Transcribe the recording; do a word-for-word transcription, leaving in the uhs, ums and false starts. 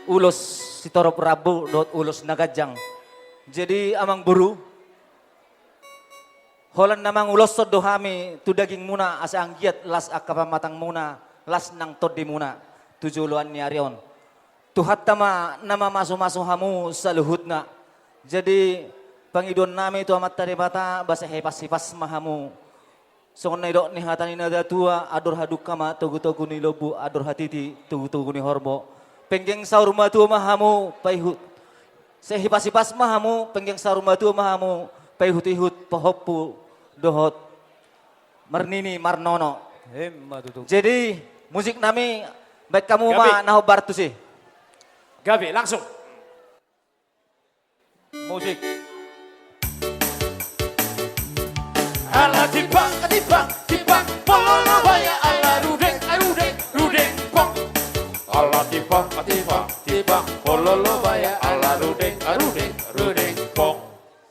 ulos sitorop rambu dohot ulos na ganjang. Jadi, amang boru, holan na manguloshon do hami tu dagingmuna asa anggiat las angka pamatangmuna, las nang tondimuna tu joloan ni ari on. Tuhanta ma na mamasumasu hamu saluhutna. Jadi, pangidoannami tu Amanta Debata, asa hipas-hipas ma hamu. Songon na nidok ni hata ni natuatua, andor hadungka ma togu-togu ni lombu, andor hatiti togu-togu ni horbo. Penggeng saur matua ma hamu paihut. Sai hipas-hipas ma hamu, penggeng saur matua ma hamu paihut-ihut, pahompu dohot marnini marnono. Emma tutu. Jadi, musiknami, baen hamu ma na hombar tusi. Gabe, langsung. Musik. Ala timbang, timbang, timbang, pololo baya, ala rudeng, rudeng, rudeng pong. Ala timbang, timbang, timbang, pololo